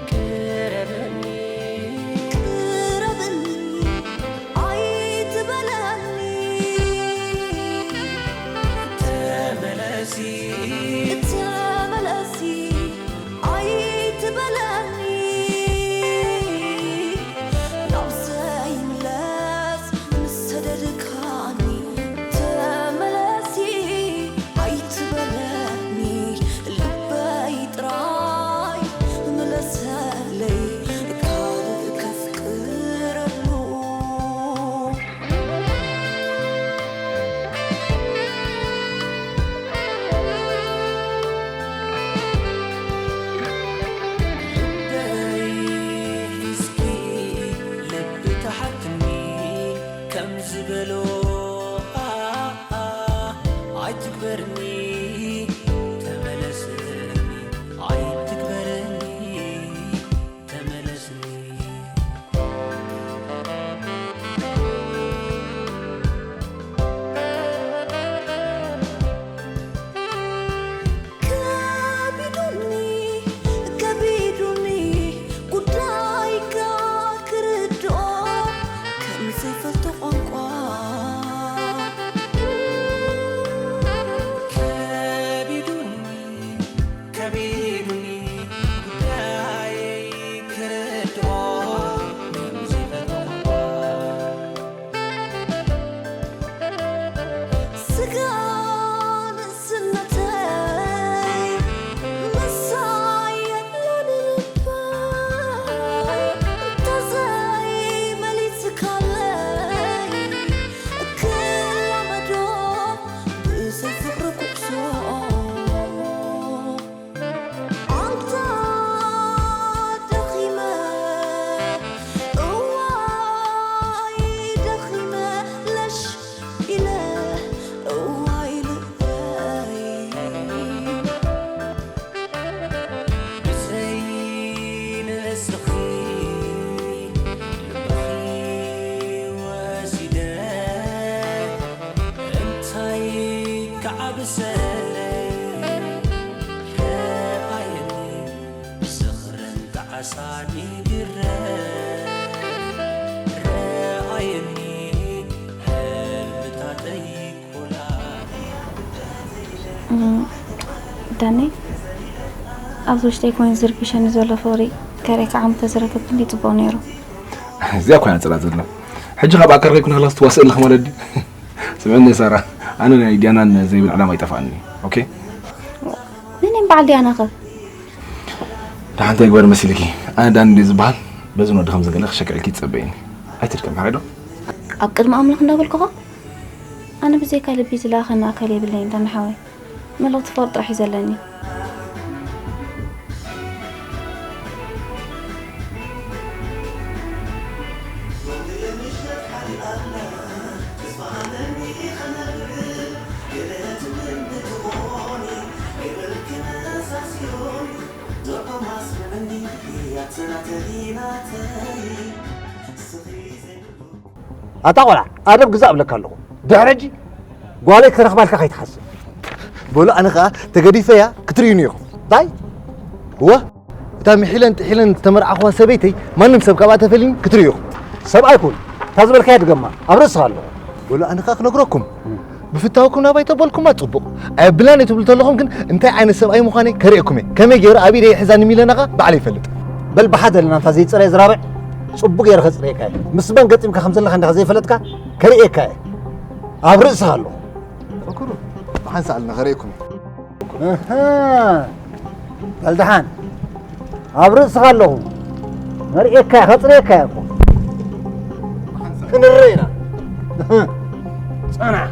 ቅረብኒ፣ ቅረብኒ፣ ኣይትበለኒ። ተመለሲ፣ ተመለሲ፣ ኣይትበለኒ። ናብ ዘይምለስ ምስ ሰደድካኒ፣ ተመለሲ ኣይትበለኒ። ልበይ ጥራይ ምለሰለይ፣ ካልእ ከፍቅረሉ። ልበይ እስኪ ልቢ ተሓትኒ ከም ዝበሎ፣ ኣ፣ ኣ፣ ኣይትግበርኒ፣ ተመለስኒ፣ ኣይትግበርኒ፣ ተመለስኒ። ከቢዱኒ፣ ከቢዱኒ ጉዳይካ ክርድኦ ከም ዘይፈልጦ ቋንቋ። ከቢዱኒ፣ ከቢዱኒ ጉዳየይ ክርድኦ ከም ዘይፈልጦ ቋንቋ። ስጋ ንእስነተይ ምሳይ የለን ልበይ፣ እንተዘይመሊስካለይ ክላመዶ ብዘይ ፍቕሪ ጉዕዞ። ኣንታ ደኺመ፣ እዋይ ደኺመ፣ ለሽ ኢለ፣ እዋይ ልበይ። ብዘይ ንስኺ ልብኺ ወሲደ፣ እንታይ ክዓብሰለይ? ረኣየኒ ዝኽርን ጣዕሳን ይግረም። ረኣየኒ ህልምታተይ ኮላ። እም፣ ዳኒ፣ ኣብዚ ውሽጠይ ኮይኑ ዝርብሸኒ ዘሎ ፍቕሪ ከርእየካ ዓቕሚ ተዝረክብ ክንደይ ጽቡቕ ነይሩ። እዚኣ እኮ እያ ጽላል ዘላ። ሕጂ ካብ ኣካልካ ይኩን ክላስ ትዋስእ ኣለኻ ማለት ድዩ? ስምዕኒ ሳራ፣ ኣነ ናይ ዲያናን ዘይብል ዕላማ ይጠፍኣኒ። ኦኬ? ነኔም በዓል ዲያና ከ? ደሓን እንታይ ግበር መሲልኪ? ኣነ ዳን እንድየ ዝበሃል። በዚ ወዲ ከም ዝገለ ክሸክዕልኪ ትጸበይኒ። ኣይትድከም፣ ሓራይ ዶ? ኣብ ቅድሚ ኣምላኽ እንዳበልኩኻ? ኣነ ብዘይካ ልቢ ዝለኣኸኒ ኣካል የብለይን፣ ዳና ሓወይ። መልእኽቲ ፍቕሪ ጥራሕ እዩ ዘለኒ። ኣታ ቆልዓ፣ ኣደብ ግዛእ እብለካ ኣለኹ። ድሕሪ ሕጂ ጓለይ ክረኽባልካ ከይትሓስብ። በሉ፣ ኣነ ኸኣ ተገዲፈያ ክትርእዩኒ ኢኹም። እንታይ? እወ፣ እታ ምሒለን ጥሒለን ዝተመርዓኹዋ ሰበይተይ ማንም ሰብ ካብኣ ተፈልዩኒ ክትርእዩ ኢኹም። ሰብኣይ ኩን፣ እታ ዝበልካያ ድገማ፣ ኣብ ርእስኻ ኣለኹ። በሉ፣ ኣነ ኸኣ ክነግረኩም። ብፍታውኩም ናባይ ተበልኩማ ጽቡቕ። ኣየብላን እየ ትብሉ ተለኹም ግን እንታይ ዓይነት ሰብኣይ ምዃነይ ከርእየኩም እየ። ከመይ ገይረ ኣብ ኢደይ ሒዛኒ ሚለና ኸኣ ባዕለይ ይፈልጥ። በል ብሓደ ኣለና እታ ዘይጸረየ ዝራብዕ ጽቡቕ ገይረ ከጽርየካ እየ። ምስ መን ገጢምካ ከም ዘለኻ እንዲኻ ዘይፈለጥካ ከርእየካ እየ። ኣብ ርእስኻ ኣለኹ። ፈክሩ፣ ብሓንሳእ ኣለና ከርእየኩም እየ። እህ፣ በል ደሓን። ኣብ ርእስኻ ኣለኹ። መርእየካ፣ ከጽርየካ እየ እኮ። ክንርኢ ኢና። እህ፣ ጽናሕ።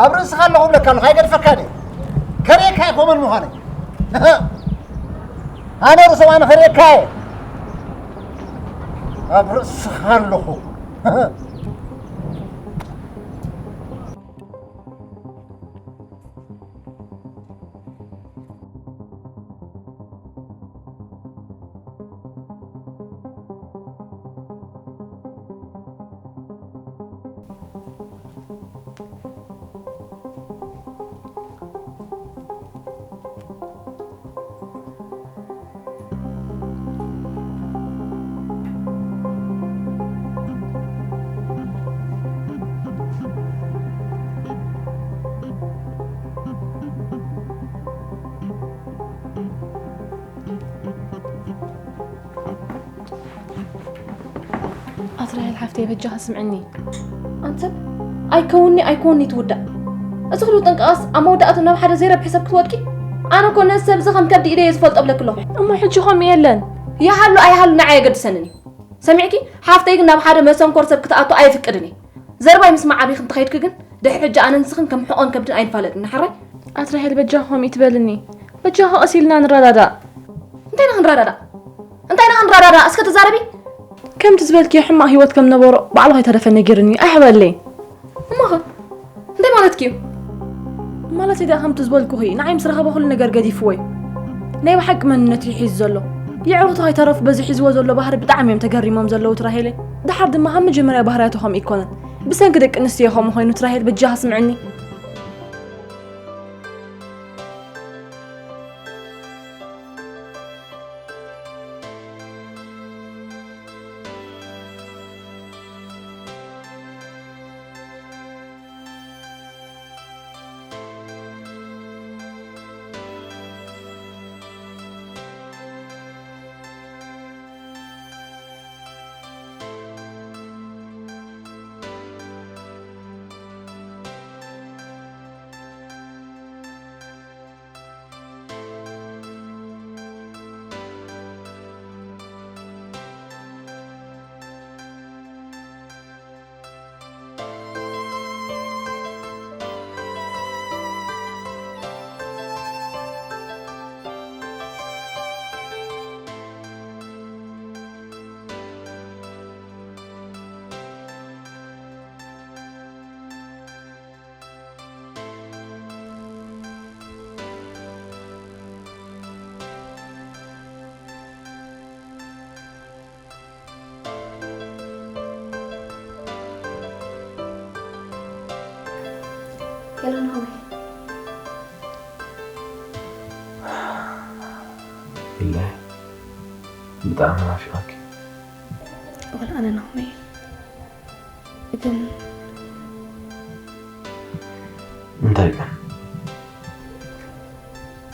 ኣብ ርእስኻ ኣለኹ እብለካ ኣለኹ፣ ኣይገድፈካን እየ። ከርእየካ እየ ኮመን ምዃነይ። እህ፣ ኣነ ርእሶም ኣነ ከርእየካ እየ። ኣብ ርእስኻ ኣለኹ። ሓፍተይ በጃኻ ስምዕኒ። ኣንተ ኣይከውኒ ኣይኮኒ ትውዳእ። እዚ ኩሉ ጥንቃቐስ ኣብ መወዳእቱ ናብ ሓደ ዘይረብሕ ሰብ ክትወድቂ? ኣነ እኮ ነዚ ሰብ እዚ ከም ከብዲ ኢደየ ዝፈልጦ ብለኪ ኣለኹ። እሞ ሕጂ ከምኡ የለን። ይሃሉ ኣይሃሉ ንዓይ ኣየገድሰንን እዩ። ሰሚዕኪ? ሓፍተይ ግን ናብ ሓደ መሰንኮር ሰብ ክትኣቱ ኣየፍቅድን እየ። ዘርባይ ምስማዕ ኣቢኺ እንተኸይድኪ ግን ድሕሪ ሕጂ ኣነን ንስኽን ከም ሕቖን ከብድን ኣይንፋለጥን ሓራይ? ኣቲ ራሄል በጃኺ ከምኡ ይትበልኒ። በጃኺ ቀስ ኢልና ንረዳዳእ። እንታይ ኢና ክንረዳዳእ? እንታይ ኢና ክንረዳዳእ? እስከ ተዛረቢ። ከምቲ ዝበልክዮ ሕማቕ ህይወት ከም ነበሮ ባዕሉ ከይተረፈ ነጊርኒ ኣይሕበለይ። እሞኸ እንታይ ማለትኪ እዩ? ማለተይ ደኣ ከምቲ ዝበልኩኺ ንዓይ ምስ ረኸበ ኩሉ ነገር ገዲፍዎ እዩ። ናይ ብሓቂ መንነቱ እዩ ሒዙ ዘሎ። የዕሩኽቱ ከይተረፉ በዚ ሒዝዎ ዘሎ ባህሪ ብጣዕሚ እዮም ተገሪሞም ዘለዉ ትራሄለይ። ደሓር ድማ ካብ መጀመርያ ባህርያቱ ከምኡ ኣይኮነን። ብሰንኪ ደቂ ኣንስትዮ ከምኡ ኮይኑ ትራሄል በጃኻ ስምዕኒ። ሄሎ ናሆመይ። ኢለ ብጣዕሚ ናፊቐኪ። ወላ ኣነ ናሆመይ ግን እንታይ ግን?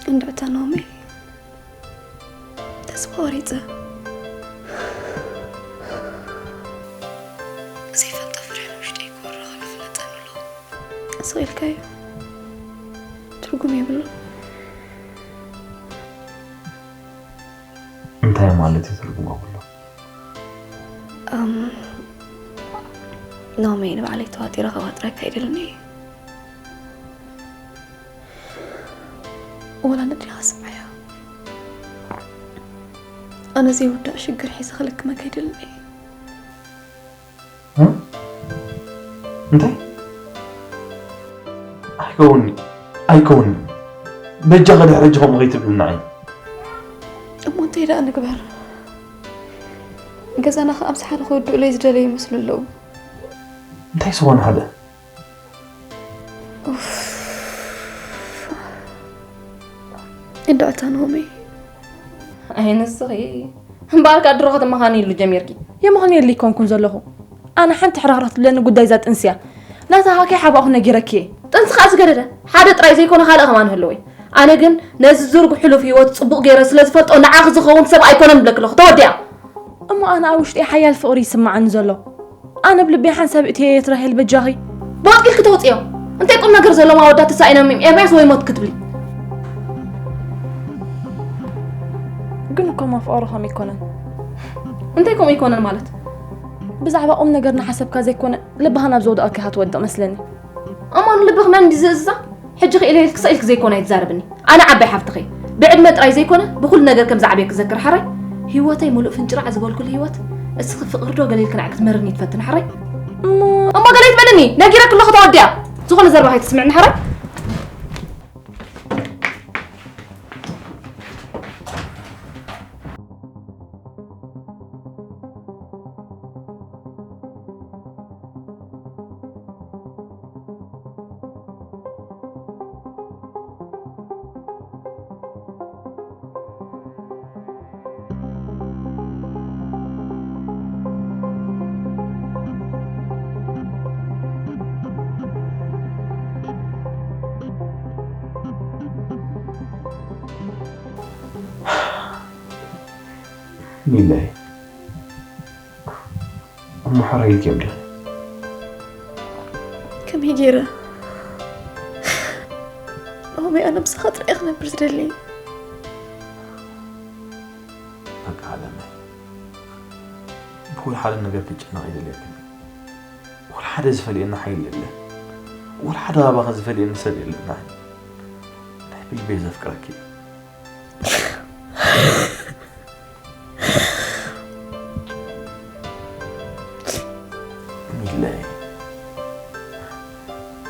እንድዕታ ናሆመይ ተስፋ ቆሪፀ። ዘይፈልጦ ፍርሒ ንውሽጠይ ክወርር ከሎ ፍለጠኒ ኣሎ። ስቕ ኢልካዮ ትርጉም የብሉን። እንታይ ማለት እዩ ትርጉም ኣብሉ? ናሆመይ ንባዕለይ ተዋጢረ ከዋጥረካ ኣይደልን እየ። ወላ ነዲኻ ስምዓያ። ኣነ ዘይውዳእ ሽግር ሒዘ ክልክመካ ኣይደልን እየ። እንታይ? ኣይከውንኒ ኣይከውንኒ። በጃኻ ድሕሪ ሕጂ ከምኡ ከይትብልኒ ንዓይ። እሞ እንታይ ደኣ ንግበር? ገዛና ከኣ ምስ ሓደ ክውድኡለይ ዝደለዩ ይመስሉ ኣለዉ። እንታይ ዝኾነ ሓደ? እንድዕታ ናሆመይ። ኣይ ንስኺ እምበኣር ከኣ ድሮ ከተመኻንይሉ ጀሚርኪ። የመኽንየሉ ኣይኮንኩን ዘለኹ። ኣነ ሓንቲ ሕርኽርኽ ትብለኒ ጉዳይ እዛ ጥንሲ እያ። ናታ ከይሓባእኹ ነጊረኪ እየ። ጥንሲ ከኣ ዝገደደ ሓደ ጥራይ ዘይኮነ ካልእ ከማን ይህልዎ እዩ። ኣነ ግን ነዚ ዝርግ ሕሉፍ ህይወት ጽቡቕ ገይረ ስለ ዝፈልጦ ንዓኺ ዝኸውን ሰብ ኣይኮነን እብለኪ ኣለኹ። ተወዲኣ። እሞ ኣነ ኣብ ውሽጠይ ሓያል ፍቕሪ ይስምዓኒ ዘሎ። ኣነ ብልበይ ሓንሳብ እትየ የትራሄል በጃኺ። ብቐጥቂልኪ ተውፅዮ። እንታይ ቁም ነገር ዘለዎም ኣወዳት ተሳኢኖም እዮም ኤርምያስ ወይ ሞት ክትብሊ። ግን እኮ ማፍቐሮ ከምኡ ኣይኮነን። እንታይ ከምኡ ኣይኮነን ማለት? ብዛዕባ ቁም ነገር እናሓሰብካ ዘይኮነ ልብኻ ናብ ዘውደቐኪ ኢኻ ትወድቕ መስለኒ። እሞ ንልብኺ መን እንዲ ዝእዝዛ? ሕጂ ክኢለ ኢልኪ ስቕ ኢልኪ ዘይኮነ ኣይትዛረብኒ። ኣነ ዓባይ ሓፍትኺ ብዕድመ ጥራይ ዘይኮነ ብኹሉ ነገር ከም ዝዓብየኪ ዘክሪ ሓራይ። ህይወተይ ሙሉእ ፍንጭራዕ ዝበልኩሉ ህይወት እስኺ ፍቕሪ ዶ ገለ ኢልኪ ንዓይ ክትመርኒ ትፈትኒ ሓራይ። እሞ እሞ ገለ ኣይትበልኒ ነጊረኪ ኣለኹ ተወዲኣ። ዝኾነ ዘረባ ከይትስምዕኒ ሓራይ። ሚለይ እሞ ሕራይ ኢልክዮም ዲኺ? ከመይ ገይረ? ኦመይ፣ ኣነ ምሳኻ ጥራይ ክነብር ዝደሊ። በቃ ዓለመይ፣ ብኹሉ ሓደ ነገር ክትጨነቕ ኣይደልየክን። ወላ ሓደ ዝፈልየና ሓይሊ የለን። ወላ ሓደ ካባኺ ዝፈልየኒ ሰብ የለን። ናይ ብልበይ ዘፍቅረኪ። ሚለይ፣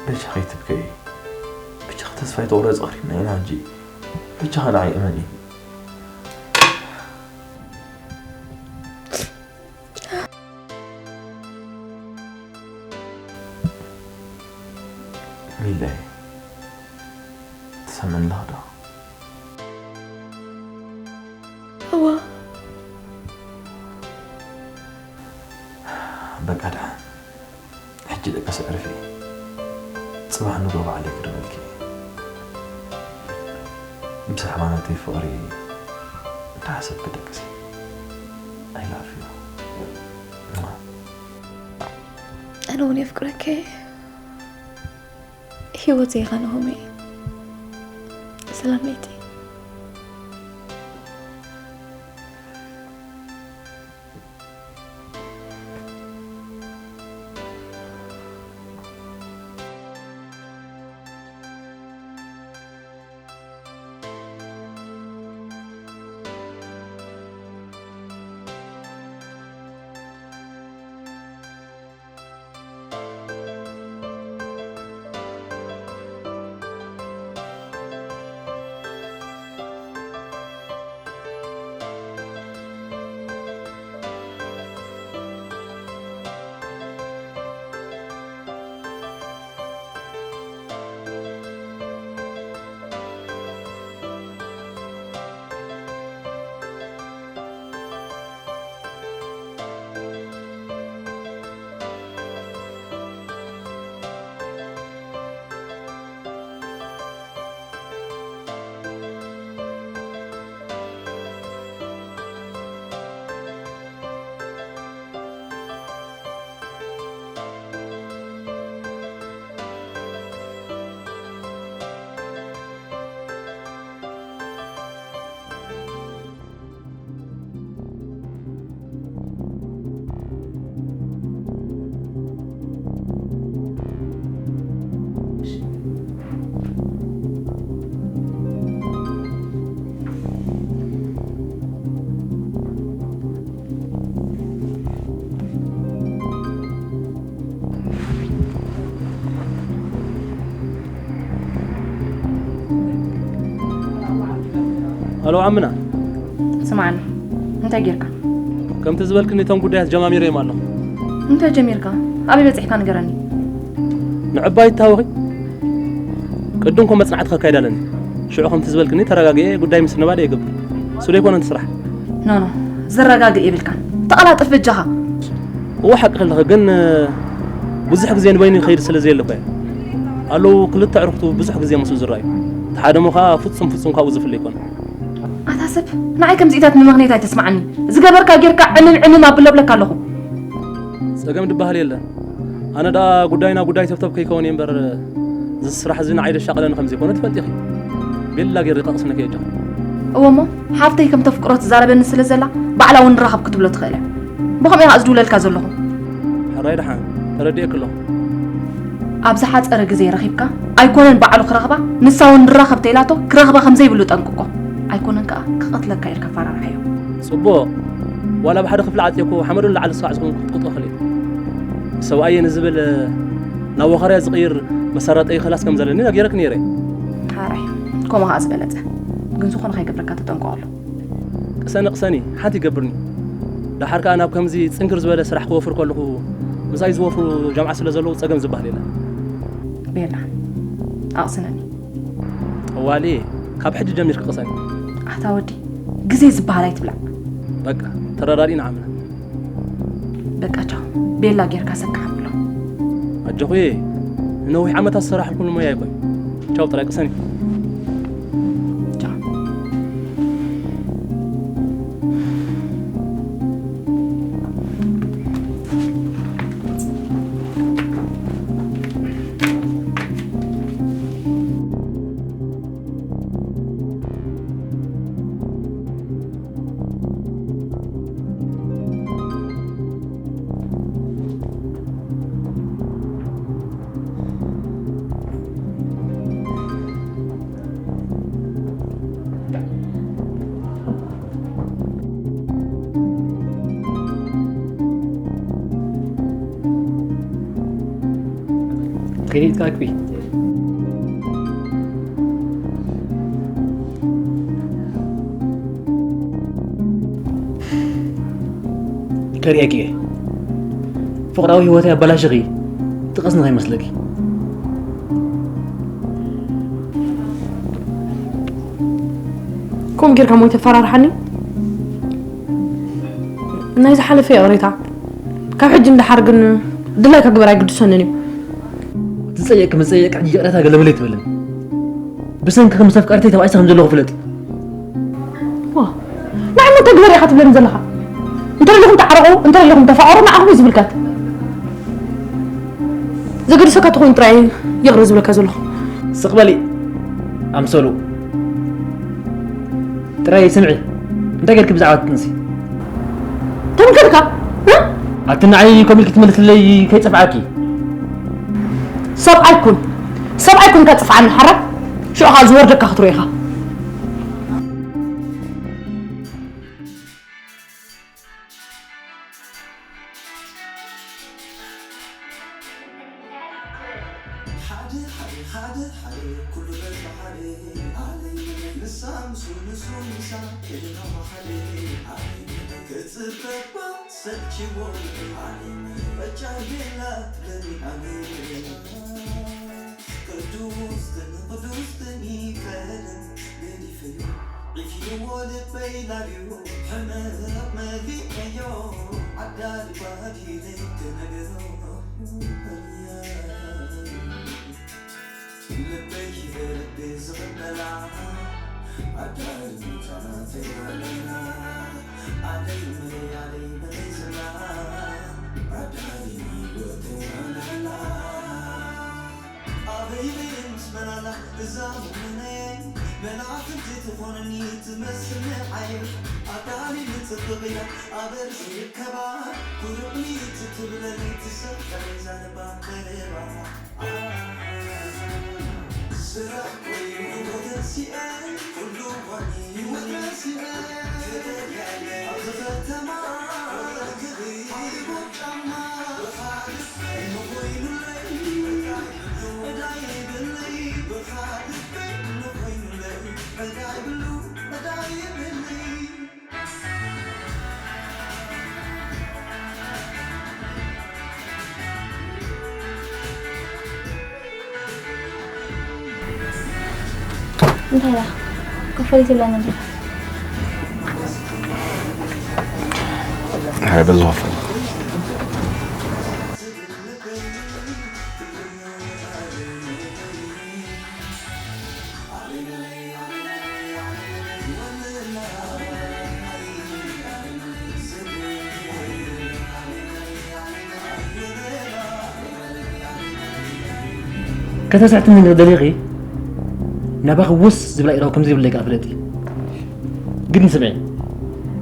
በጃኺ ኣይትብከዪ። በጃኺ ተስፋ ኣይትቑረጺ፣ ቀሪብና ኢና ሕጂ። በጃኺ ንዓይ እመኒ። ሚለይ፣ ትሰምዕኒ ኣለኺ ዶ? እዋ። በቃ ደሓን። ሕጂ ደቀሲ ዕርፊ። ጽባሕ ንግሆ ባዕለይ ክድውለልኪ። ብዛዕባ ናተይ ፍቕሪ እንዳሓሰብኪ ደቅሲ። I love you. እማ። ኣነ እውን የፍቅረኪ። ህይወት ኢኻ ናሆመይ። ሰላም ለይቲ። ኣሎ ዓምና። ስማዕኒ፣ እንታይ ጌርካ? ከምቲ ዝበልክኒ እቶም ጉዳያት ጀማሚረዮም ኣለኹ። እንታይ ጀሚርካ? ኣበይ በጺሕካ ንገረኒ። ንዕባይ ይታወኺ? ቅድም ኮ መጽናዕቲ ከካይድ ኣለኒ። ሽዑ ከምቲ ዝበልክኒ ተረጋጊኤ ጉዳይ ምስንባድ እየ እገብር። እሱ ዶ ኣይኮነን እቲ ስራሕ? ኖ፣ ኖ፣ ዘረጋግእ የብልካን። ተቐላጠፍ በጃኻ። እወ ሓቅኺ ኣለኺ፣ ግን ብዙሕ ግዜ ንበይኑ ይኸይድ ስለ ዘየለ እኮ እየ። ኣለዉ ክልተ ኣዕሩኽቱ ብዙሕ ግዜ ምስኡ ዝረኣዩ። እቲ ሓደ እሞ ኸኣ ፍጹም ፍጹም ካብኡ ዝፍለ ኣይኮነን። ኣታ ሰብ፣ ንዓይ ከምዚኢታት ንምኽንያት ኣይተስምዓኒ። ዝገበርካ ጌርካ ዕምም ዕምም ኣብሎ እብለካ ኣለኹ። ጸገም ድበሃል የለን። ኣነ ደኣ ጉዳይና ጉዳይ ተብተብ ከይከውን እየ እምበር፣ እዚ ስራሕ እዚ ንዓይ ደሻቕለኒ ከም ዘይኮነ ትፈልጢ ኢኺ። ቤላ ገይረ ከቕስነኪ እየ ኣጆኺ። እወ እሞ፣ ሓፍተይ ከም ተፍቅሮ ትዛረበኒ ስለ ዘላ፣ ባዕላ እውን ንራኸብ ክትብሎ ትኽእል እያ። ብኸምኡ እየ ከኣ ዝድውለልካ ዘለኹ። ሕራይ ደሓን፣ ተረዲኤኪ ኣለኹ። ኣብ ዝሓጸረ ግዜ ረኺብካ፣ ኣይኮነን ባዕሉ ክረኽባ፣ ንሳ እውን ንራኸብ ተኢላቶ ክረኽባ ከም ዘይብሉ ጠንቅቆ። ኣይኮነን ከኣ ክቐትለካ ኢልካ ኣፈራርሓዮ። ጽቡቕ። ዋላ ብሓደ ክፍሊ ዓጽየኮ ሓመዱ ንላዕሊ ዝሰዓጽኹም ክትቅጥቕጥሊ። ሰብኣየ ንዝብል ናብ ወኻርያ ዝቕይር መሳረጠይ ክላስ ከም ዘለኒ ነጊረክ ነይረ። ሓራይ፣ ከምኡ ከኣ ዝበለጸ። ግን ዝኾነ ከይገብረካ ተጠንቀቐሉ። ቅሰኒ፣ ቅሰኒ፣ ሓንቲ ይገብርኒ። ደሓር ከኣ ናብ ከምዚ ጽንክር ዝበለ ስራሕ ክወፍር ከለኹ፣ ምሳይ ዝወፍሩ ጀምዓ ስለ ዘለዉ ጸገም ዝበሃል የለን። ቤላ፣ ኣቕስነኒ። ጠዋሊ፣ ካብ ሕጂ ጀሚርኪ ቅሰኒ። ኣታ ወዲ፣ ግዜ ዝበሃል ኣይትብላዕ። በቃ፣ ተረዳዲእና ዓምና። በቃ ቻው። ቤላ ጌርካ ሰካዕ ኣብሎ። ኣጆኺ፣ ንነዊሕ ዓመታት ዝሰራሕኩሉ ሞያ ኣይኮን። ቻው ጥራይ ቅሰኒ። ቻው። ሄሪት ካክቢ ከርእየኪ እየ። ፍቕራዊ ህይወተይ ኣበላሽኺ፣ ትቐስኒ ከይመስለኪ። ከምኡ ጌርካ ሞይ ተፈራርሓኒ? ናይ ዝሓለፈ ይቕሬታ። ካብ ሕጂ ንደሓር ግን ድላይካ ግበር፣ ኣይግድሰንን እዩ። ትጸየቅ ክምጸየቅ ሕጂ ይቕሬታ ገለመለ ኣይትበልን። ብሰንኪ ከም ምስ ኣፍቃርተይ ተባኢሰ ከም ዘለኹ ፍለጢ። ዋ፣ ንዓይ እሞ እንታይ ግበር ኢኻ ትብለኒ ዘለኻ? እንተ ደለኹም ተዓረቑ፣ እንተ ደለኹም ተፋቐሩ፣ ንዓኹም እዩ ዝምልከት። ዘገድሰካ ተኾይኑ ጥራይ ይቕረ ዝብለካ ዘለኹ። ስቕ በሊ ኣምሰሉ። ጥራይ ስምዒ፣ እንታይ ጌርኪ ብዛዕባ እቲ ጥንሲ? ተምከርካ? እ? ኣቲ ንዓይ ከምኡ ኢልኪ ትመልስለይ ከይጸፍዓኪ። ሰብኣይ ኩን። ሰብኣይ ኩን ከጽፍዓኒ ሓራ? ሽዑ ኸኣ ዝወርደካ ክትሪኦ ኢኻ። ሓደ ሓደ ሓደ ሓደ ኩሉ በዛ ሓደ ኣለ ንሳ ምስ ንሱ ምሳ ከድና ሓደ ኣለ ክጽበባ ሰልችዎ ኣለ በጫ የላ ትብለኒ ኣለ ቅዱስ ግን ቅዱስ ግን ይፈል ገዲፈዮ ዒፍዎ ልበይ ላልዩ ሕመቕ መሊቀዮ ዓዳዲ ባዲለይ ክነገሮ ልበይ ልቢ ዝቕበላ ኣዳል ሚዛና ተይወለና ኣደይ መለይ ኣደይ በለይ ዘላ ኣዳል ህይወተይ ወለላ ኣበይ በይን ምስ መላላ እዛ ሙመነይ መላእኽቲ ትኾነኒ ትመስል ንዓይ ኣዳል ንጽብቕ ኢላ ኣበር ዝርከባ ኩርዕኒ ትትብለኒ ትሰቀለይ ዛረባ ቀረባ እንታይ ኢኻ? ክፈሊት የብላን እንዴ? ሀይ በዛው ፈል ከተስሕትኒ እንተ ደሊኺ፣ ናባኺ ውስ ዝብላ ኢራዊ ከም ዘይብለይ ከኣ ፍለጢ። ግን ስምዒ፣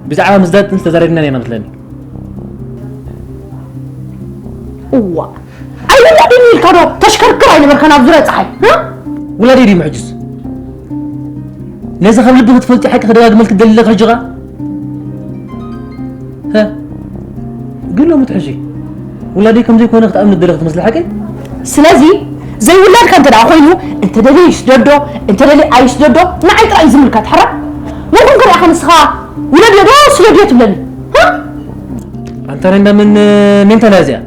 ብዛዕባ ምዝዳድ ጥንሲ ተዛሪብና ኔርና መስለኒ። እዋ፣ ኣይውላድን ኢልካ ዶ ተሽከርክር ኣይነበርካን ኣብ ዙርያ ጸሓይ? እ? ውላደይ ድዩ ሕጅስ? ነዚ ከም ልቢ ክትፈልጢ ሓቂ ክደጋግመልኪ ደሊ ኣለኺ ሕጂ ኸኣ? ሀ? ግን ሎሚ ትሕሺ። ውላደይ ከም ዘይኮነ ክትኣምኒ ትደሊ ክትመስሊ ሓቀይ? ስለዚ ዘይውላድካ እንተ ደኣ ኮይኑ፣ እንተ ደልየ ይስደዶ፣ እንተ ደልየ ኣይስደዶ፣ ንዓይ ጥራይ እዩ ዝምልከት። ሕራይ? ወርኩም ከ ደኣ ንስኻ ውለድዮ ዶ ስደድዮ ትብለኒ? ሀ? ኣንታ ናይ እንዳ መን ሜንታል እያ እዚኣ?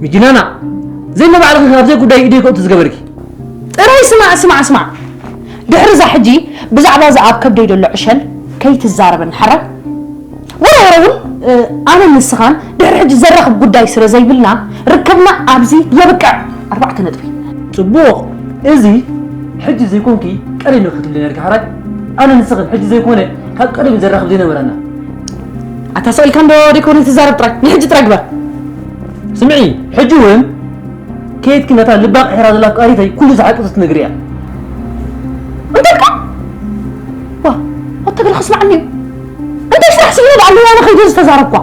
ሚጅናና፣ ዘይመባዕልኺ ኣብ ዘይጉዳይ ኢደይ ከእቱ ዝገበርኪ። ጥራይ ስማዕ፣ ስማዕ፣ ስማዕ። ድሕሪ እዛ ሕጂ ብዛዕባ እዛ ኣብ ከብደይ ዘሎ ዕሸል ከይትዛረበኒ፣ ሓራይ? ወረ ወረ እውን፣ እ፣ ኣነን ንስኻን ድሕሪ ሕጂ ዘራኽብ ጉዳይ ስለ ዘይብልና፣ ርክብና ኣብዚ የብቅዕ። ኣርባዕተ ነጥቢ። ጽቡቕ። እዚ ሕጂ ዘይኮንኪ ቀደም ኢኺ ክትብሊ ነርኪ፣ ሓራይ? ኣነን ንስኽን ሕጂ ዘይኮነ፣ ካብ ቀደም እዩ ዘራኽብ ዘይነበረና። ኣታ ስቕ ኢልካ እንዶ ደይኮነ ትዛረብ ጥራይ፣ ንሕጂ ጥራይ ግበር። ስምዒ፣ ሕጂ እውን ከየድኪ ነታ ልባ ቅሒራ ዘላ ኣፍቃሪተይ ኩሉ ዝሓቂ ትነግርያ። እንታይ ኢልካ? ዋ፣ ኣታ ገለ ክስምዓኒ እዩ። እንታይ ስራሕ ስኢነ ደኣ ኣለዋ ኣነ ከይደ ዝተዛረብኳ?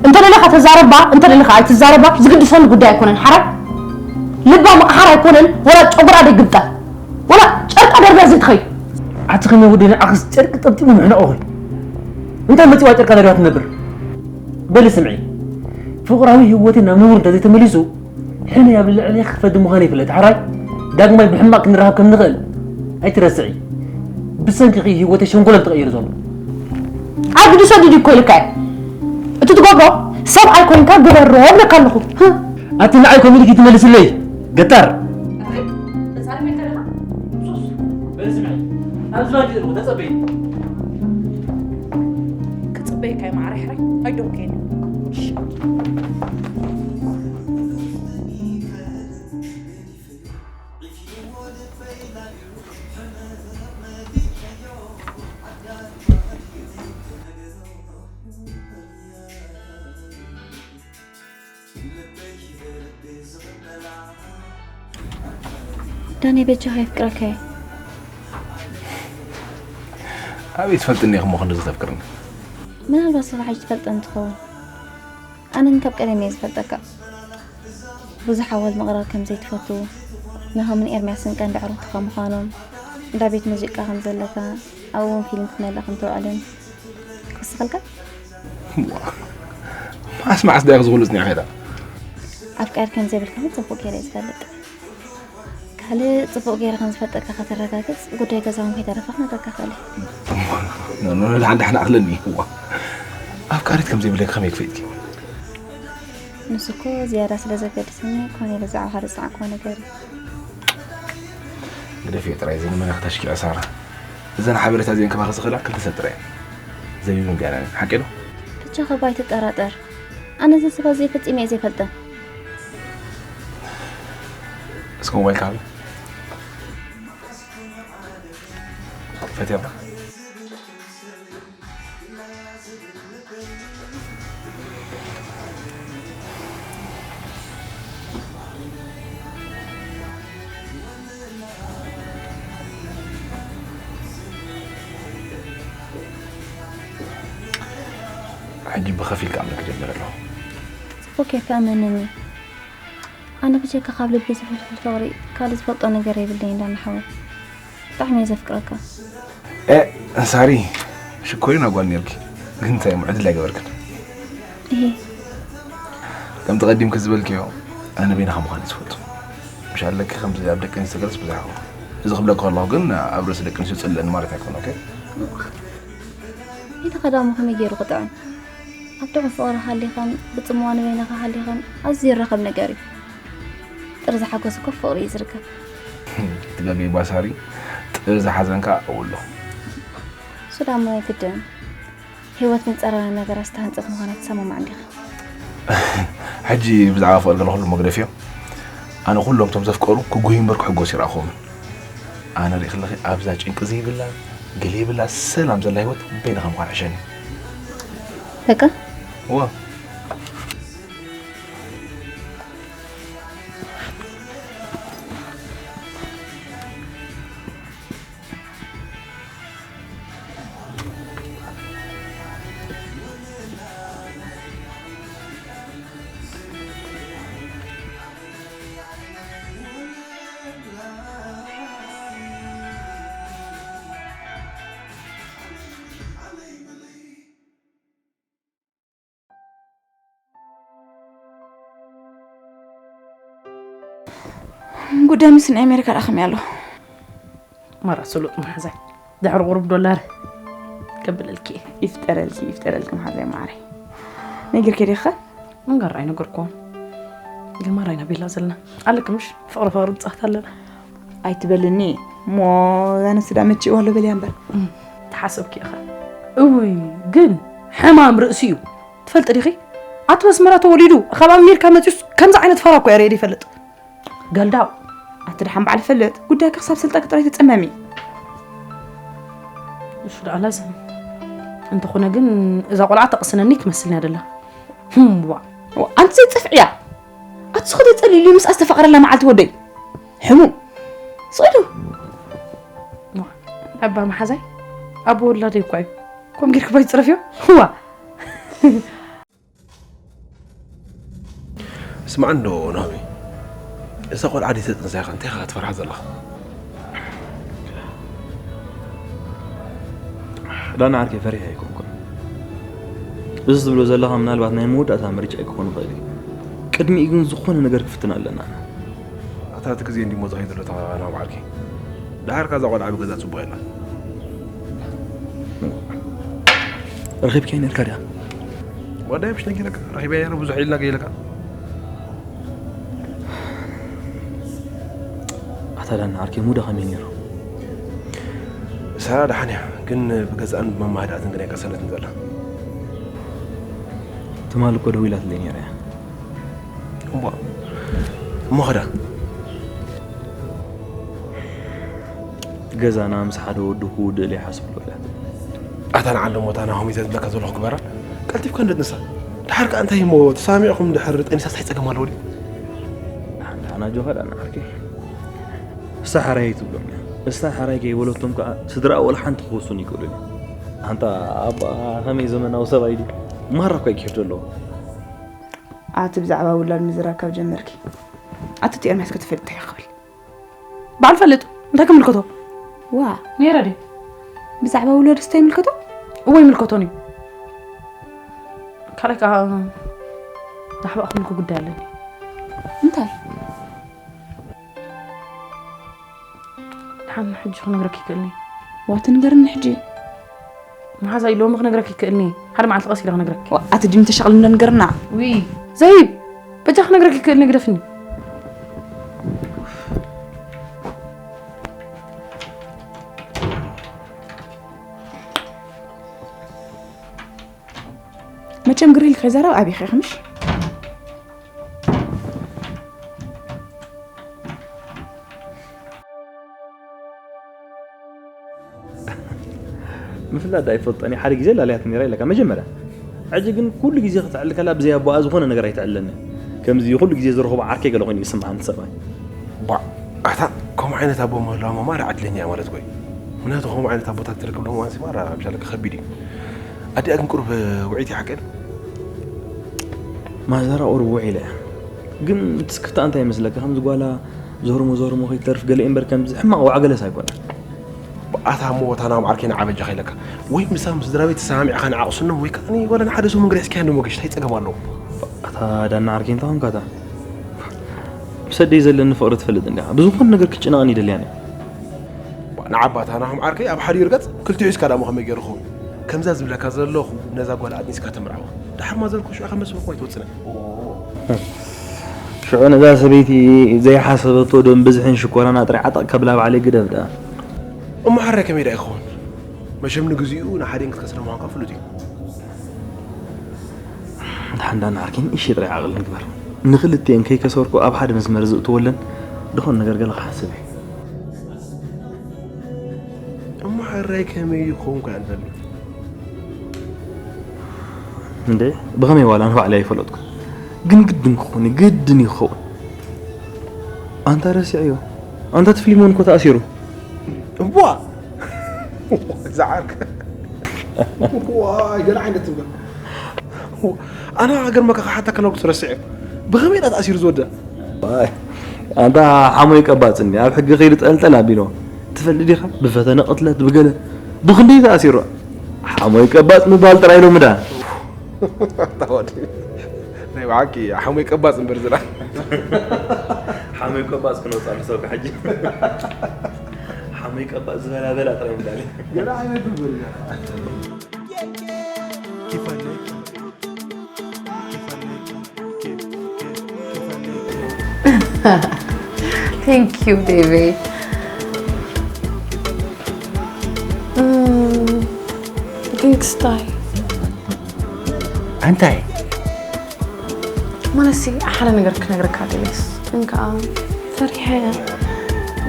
እንተ ደለኻ ተዛረባ፣ እንተ ደለኻ ኣይትዛረባ ዝግድሰኒ ጉዳይ ኣይኮነን። ሓራይ ልባ ምቕሓር ኣይኮነን፣ ወላ ጨጉራ ደይግብጣል፣ ወላ ጨርቃ ደርብያ ዘይትኸይድ። ኣቲ ከመይ ወዲ ንዓኽስ ጨርቂ ጠምጢሙ ምሕነቑኺ። እንታይ መጺዋ ጨርቃ ደርብያ ትነብር? በሊ ስምዒ፣ ፍቕራዊ ህይወቴ ናብ ንቡር እንተዘይተመሊሱ፣ ሕነ ኣብ ልዕሊ ክፈዲ ምዃኑ ይፍለጥ። ሓራይ ዳግማይ ብሕማቕ ክንራኸብ ከም ንኽእል ኣይትረስዒ። ብሰንኪኺ ህይወተይ ሸንኮለል ተቐይሩ ዘሎ። ኣብ ግዲ ሰዱ ድኮ ኢልካ እየ። እቲ ትገብሮ ሰብኣይ ኮይንካ ግበሮ እብለካ ኣለኹ። ኣቲ ንዓይ ኮሚኒቲ ትመልስለይ ገጣር። ክጽበየካ እየ ማዕረ ሕራይ። I don't care። ዳኒ በጃኻ የፍቅረካ እየ። ኣበይ ትፈልጥኒ ኢኹም እሞ ክንድዚ ተፍቅርኒ? ምናልባት ስራሕ ሕጂ ትፈልጠኒ ትኸውን። ኣነ ግን ካብ ቀደም እየ ዝፈልጠካ። ብዙሕ ኣዋልድ ምቕራብ ከም ዘይትፈቱ፣ ናሆምን ኤርምያስን ቀንዲ ኣዕሩኽትኻ ምዃኖም፣ እንዳ ቤት ሙዚቃ ከም ዘለካ፣ ኣብኡ እውን ፊልም ክትመልእ ከም ትውዕልን ክውስኸልካ? ዋእ፣ መዓስ መዓስ ዳኣ ዝኹሉ ጽኒዕካ ኢኻ? ኣፍቃሪ ከም ዘይብልካ እውን ጽቡቕ ገይረ እየ ዝፈልጥ። ካልእ ጽቡቕ ገይረ ከም ዝፈልጠካ ከተረጋግጽ፣ ጉዳይ ገዛኹም ከይተረፈ ክነግረካ እኽእል እየ። ኖ፣ ኖ፣ ኖ፣ ደሓን፣ ደሓን፣ ኣኽለኒ። ዋእ፣ ኣፍቃሪት ከም ዘይብለኪ ከመይ ክፈልጥኪ? ንሱ እኮ ዝያዳ ስለ ዘገድሰኒ እኮ ነይረ ብዛዕባኻ ዝጸዓቕኩዎ ነገር እዩ። ግደፍዮ ጥራይ፣ እዚ ንመን ኢኺ ተሽኪዐ ሳራ? እዘን ሓበሬታ እዚአን ክባኺ ዝኽእላ ክልተ ሰብ ጥራይ እየን። ዘቢብን ቢያናንን። ሓቂ ዶ? ብቻ ከባ ኣይትጠራጠር። ኣነ እዘን ሰባት እዚአን ፈጺመ እየ ዘይፈልጠን። እስከ ሞባይልካ ሃበይ። ፈትያ እባ። ሕጂ ብኸፊል ክኣምነኪ ጀሚረ ኣለኹ። ጽቡቕ ጌርካ እመነኒ። ኣነ ብጀካ ካብ ልቢ ዝፍልፍል ፍቕሪ ካልእ ዝፈልጦ ነገር የብለይን ዳኒ ሓወይ። ብጣዕሚ እየ ዘፍቅረካ። ኤ ሳሪ፣ ሽኮሪና ጓል ኔርኪ፣ ግን እንታይ እሞ ዕድል ኣይገበርክን። እሂ። ከምቲ ቀዲምኪ ዝበልክዮ፣ ኣነ በይንኻ ምዃን እየ ዝፈቱ። ምሽ ኣለኪ ከምዚ ኣብ ደቂ ኣንስትዮ ገለስ ብዙሕ ኣለኹ። እዚ ክብለኪ ከለኹ ግን ኣብ ርእሲ ደቂ ኣንስትዮ ጽልእኒ ማለት ኣይኮነ፣ ኦኬ? ኢልኻ ዳሞ ከመይ ገይሩ ክጥዕም? ኣብ ጥዑም ፍቕሪ ሃሊኻን ብጽምዋ ንበይንኻ ሃሊኻን ኣዝዩ ዝራኸብ ነገር እዩ። ጥርዚ ሓጎስ እኮ ፍቕሪ እዩ ዝርከብ። ትገርሚ እባ ሳሪ፣ ጥርዚ ሓዘን ከኣ ኣብኡ ኣሎ። እሱ ዳሞ ኣይግድን። ህይወት ንጸረረ ነገራት ዝተሃንጸት ምዃና ትሰማማዕ እንዲኻ። ሕጂ ብዛዕባ ፍቕሪ ገለ ኩሉ መግደፍዮ። ኣነ ኩሎም እቶም ዘፍቀሩ ክጉህዩ እምበር ክሕጎሱ ይረኣኹምን። ኣነ ርኢ ከለኺ ኣብዛ ጭንቂ ዘይብላ፣ ገለ የብላ ሰላም ዘላ ህይወት በይንኻ ምዃን ሕሸኒ። በቃ? እወ። ጉዳይ ምስ ናይ ኣሜሪካ ደኣ ከመይ ኣሎ? ማራ ስሉጥ መሓዛይ፣ ድሕሪ ቁሩብ ዶላር ከብለልኪ እየ። ይፍጠረልኪ፣ ይፍጠረልኪ መሓዛይ ማዓረይ። ነጊርኪ ዲኻ? መንጋር ኣይነገርኩዎን። ግን ማራ ኢና ቤላ ዘለና። ኣለኪ ምሽ? ፍቕሪ ፍቕሪ ንጻወት ኣለና። ኣይትበልኒ። እሞ እዛ ነብሲ ደኣ መቺእዋ ኣሎ በልያ እምበር። እም፣ ተሓሰብኪ ኢኻ። እውይ፣ ግን ሕማም ርእሲ እዩ። ትፈልጢ ዲኺ? ኣቶ ኣስመራ ተወሊዱ ካብ ኣሜሪካ መጺኡስ ከምዚ ዓይነት ፋራ እኮ እየ ርእየ ዘይፈልጥ። ገልዳው። ኣቲ ደሓን በዓል ፈልጥ፣ ጉዳይኪ ክሳብ ስልጣንኪ ጥራይ ተጸመሚ። እሺ ደኣ ላዝም። እንተኾነ ግን እዛ ቆልዓ ተቕስነኒ ትመስልኒ ኣደላ። ህም፣ ዋ። ዋ፣ ኣንቲ ዘይጽፍዕያ። ኣቲ ስኹ ተጸሊሉ ምስኣ ዝተፋቐረላ መዓልቲ ወደይ። ሕሙም። ስቕ ኢሉ። ዋ፣ ኣባ መሓዛይ፣ ኣቦ ወላደይ እኳ እዩ። ከም ጌርኪ ባይ ትጽረፍዮ? ዋ። ስማዕ እንዶ ናሆሚ፣ እዛ ቆልዓ ደይተጥንሳ ኢኻ እንታይ ኢኻ ክትፈርሓ ዘለኻ? ዳና ዓርከይ፣ ፈሪሐ ኣይኮንኩን። እዚ ትብሎ ዘለኻ ምናልባት ናይ መወዳእታ ምርጫ ክኾን ይኽእል እዩ። ቅድሚኡ ግን ዝኾነ ነገር ክፍትን ኣለና። ኣታ እቲ ግዜ እንዲሞ ዝኸይድ ዘሎ ተባባና በዓልኪ። ደሓር ካዛ ቆልዓ ብገዛ ጽቡቕ የላ። ረኺብካዮ ነርካ ድያ? ወዳይ ምሽ ነጊረካ፣ ረኺበያ ነይረ ብዙሕ ኢልና ገይለካ። ኣታ ዳና ዓርከይ፣ ሙዳ ከመይ ነይሩ? ሳራ ደሓን እያ፣ ግን ብገዛእን ብመማህዳእትን ግን ኣይቀሰነትን ዘላ። ትማሊ እኮ ደዊላትለይ ነይራ እያ። እሞ፣ እሞ ኸዳ? ገዛና ምስ ሓደ ወዲ ክውድእ ኢለ ይሓስብ ኣሎ ኢላ። ኣታ ንዓንዶ ሞታ ናሆም እዩ ዘዝብለካ ዘለኹ ግበራ። ቀልጢፍካ እንደ ንሳ። ደሓር ከኣ እንታይ እሞ ተሳሚዕኹም ድሕር ጠኒሳስ እንታይ ጸገም ኣለዎ ድዩ? ኣንታ ኣና ጆኸዳ ንዓርከይ። እሳ ሓራይ ትብሎም እያ። እሳ ሓራይ ከይበለቶም ከኣ ስድራኣ ወላ ሓንቲ ክወስኑ ይክእሉ እዮም። ኣንታ ኣባ ከመይ ዘመናዊ ሰብኣይ ድዩ? ማራ እኮ ይክሕድ ኣለዎ። ኣቲ ብዛዕባ ውላድ ምዝራብ ካብ ጀመርኪ ኣቲ እቲ ኤርምያስ ክትፈልጥ እንታይ ክብል? ባዕሉ ፈልጥ እንታይ ክምልከቶ? ዋ ነይረ ድዩ? ብዛዕባ ውላድ ስታይ ምልከቶ? እወ ይምልከቶን እዩ። ካልኣይ ከዓ ናሕባእ ክብልኩ ጉዳይ ኣለኒ። እንታይ? ድሓን ሕጂ ክነግረኪ ይክእልኒ። ዋቲ ንገርኒ ሕጂ። መሓዛይ ሎሚ ክነግረኪ ይክእልኒ። ሓደ መዓልቲ ቀስ ኢለ ክነግረኪ። ዋ፣ ኣቲ ዲም ተሻቕል እንደ ንገርና። ዊ ዘይብ በጃ ክነግረኪ ይክእልኒ ግደፍኒ። መቸም ግሪል ከይዛረብ ኣቢኸ ምሽ? ምፍላጥ ኣይፈልጦን እየ። ሓደ ግዜ ላልያት ነይራ ኢለካ መጀመርያ። ሕጂ ግን ኩሉ ግዜ ክትዕል ከላ ብዘይ ኣቦኣ ዝኾነ ነገር ኣይትዕለኒ። ከምዚ ኩሉ ግዜ ዝረኽቦ ዓርከይ ገለ ኮይኑ ይስምዓኒ ሰብኣይ። ቧዕ፣ ኣታ ከምኡ ዓይነት ኣቦ ምህላው ማራ ዕድለኛ እያ ማለት እኮ እዩ። ምክንያቱ ከምኡ ዓይነት ኣቦታት ትረክብ ሎም እዋን ሲ ማራ ብሻለካ ከቢድ እዩ። ኣዲኣ ግን ቁሩብ ውዕይቲ ሓቀን። ማዘራ ቁሩብ ውዒለ እያ። ግን ትስክፍታ እንታይ ይመስለካ? ከምዚ ጓላ ዞርሞ ዞርሞ ከይተርፍ ገለ እምበር ከምዚ ሕማቕ ዋዕገለስ ኣይኮነ። ኣታ እሞ እታ ናብ ዓርከይ ንዓ በጃኻ ኢለካ። ወይ ምሳም ስድራ ቤት ተሰማሚዕኻ ንዓ ቅስኖም ወይ ከኣ ወላ ንሓደ ሰሙን ገለ እስኪ እንዶ መገሽ እንታይ ጸገም ኣለዎ? ኣታ ዳና ዓርከይ እንታይ ኾንካ እታ? ምስ ኣደይ ዘለኒ ፍቕሪ ትፈልጥ እንዲኻ። ብዝኾነ ነገር ክትጭነቐኒ ይደልያን እየ። ንዓባታ ናኹም ዓርከይ ኣብ ሓደ ይርገጽ ክልቲኡ ሒዝካ ዳሞ ከመይ ገይሩ ክኸውን? ከምዛ ዝብለካ ዘለኹ ነዛ ጓል ኣጥኒስካ ተምርዓዋ። ደሓር ማዘርኩ ሽዑ ከም መስበኩ ኣይትወጽነ። ሽዑ ነዛ ሰበይቲ ዘይሓሰበቶ ደም ብዝሕን ሽኮራና ጥራይ ዓጠቕ ከብላ ባዕለይ ግደፍ ደኣ። እሞ ሓራይ ከመይ ደኣ ይኸውን? መሸም ንግዚኡ ንሓደን ክትከስረ ምዃንካ ፍሉጥ እዩ። ደሓን ደኣ ንዓርከይ ንእሽተይ ጥራይ ዓቕሊ ንግበር። ንኽልቲኤን ከይከሰርኩ ኣብ ሓደ መስመር ዝእትወለን ዝኾነ ነገር ገለ ክሓስብ እየ። እሞ ሓራይ ከመይ ይኸውን ከ ኣንተኒ? እንዴ ብኸመይ ዋላ ንባዕለይ ኣይፈለጥኩ። ግን ግድን ክኾን እዩ፣ ግድን እዩ ክኸውን። ኣንታ ረሲዐዮ። ኣንታ እቲ ፊልሞን እኮ ተኣሲሩ። እዋ! ዝዓርክ። ዋይ፣ ገለ ዓይነት ትብሎ። ኣነ ሃገር መካ ክሓታ ከነብኩ ረሲዐ። ብኸመይ ኢና ተኣሲሩ ዝወደ? ዋይ፣ ኣንታ ሓሞይ ቀባጽ እንዲ ኣብ ሕጊ ከይዱ ጠልጠል ኣቢሎ። ትፈልጥ ዲኻ? ብፈተነ ቅትለት፣ ብገለ፣ ብኽንደይ ተኣሲሩ። ሓሞይ ቀባጽ ምባል ጥራይ ሎሚ ደኣ። ኣታ ወዲ። ናይ ብሓቂ ሓሞይ ቀባጽ እምበር ዝላ። ሓሞይ ቀባጽ ክነውጽኣሉ ሰብካ ሕጂ። ሓሞይ ቀባጽ ዝበላ በላ ጥራይ ምዳለ። ገለ ዓይነት ትብል። Thank you, Dave. Mm, thanks, Ty. እንታይ? ማለት ሲ ሓደ ነገር ክነግረካ ደልየስ ግን ከዓ ፈሪሐ እየ።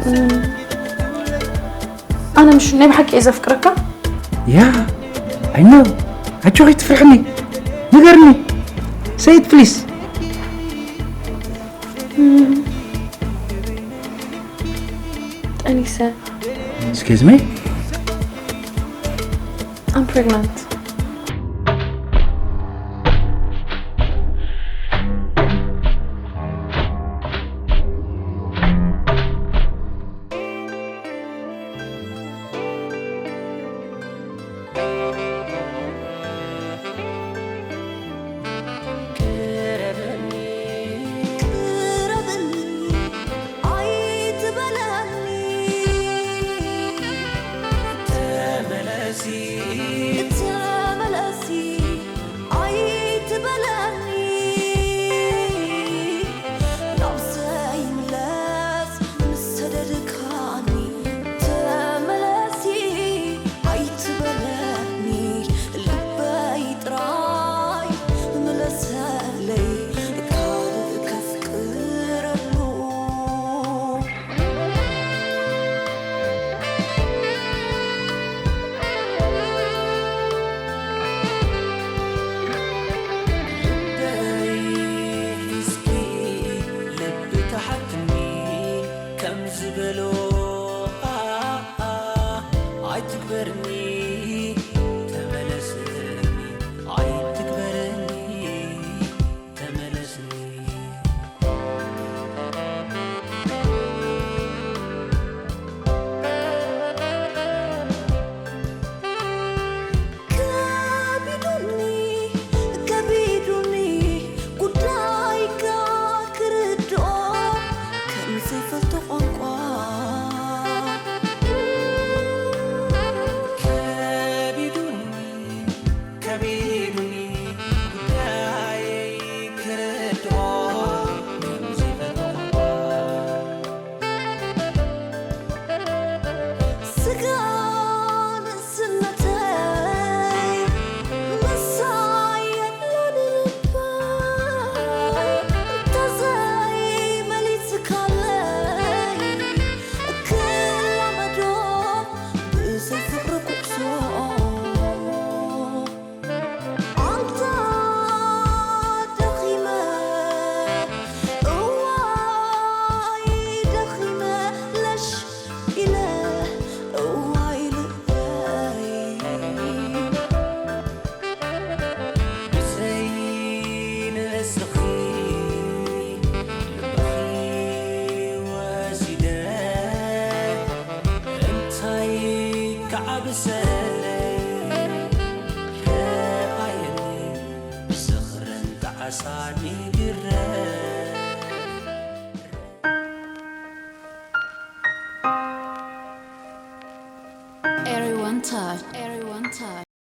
እም፣ ኣነ ምሽ ናይ ብሓቂ እየ ዘፍቅረካ። ያ I know። ኣጆኺ ትፍርሕኒ። ንገርኒ። Say it please። እም፣ ጠኒሰ። Excuse me? I'm pregnant. ኣይትግበርኒ ተመለስኒ፣ ኣይትግበርኒ ተመለስኒ። ከቢዱኒ፣ ከቢዱኒ ጉዳይካ ክርድኦ ከም ዘይፈልጦ ቋንቋ። ከቢዱኒ፣ ከቢዱኒ ጉዳየይ ክርድኦ ከም ዘይፈልጦ ቋንቋ። ስጋ ንእስነተይ ምሳይ የሎን ልበይ፣ እንተዘይመሊስካለይ ክላመዶ ብዘይ ፍቕሪ ጉዕዞ። ኣንታ ደኺመ፣ እዋይ ደኺመ፣ ለሽ ኢለ፣ እዋይ ልበይ። ብዘይ ንስኺ ልበኺ ወሲደ፣ እንታይ ክዓብሰለይ? ረኣየኒ ዝኽርን ጣዕሳን ይግረም።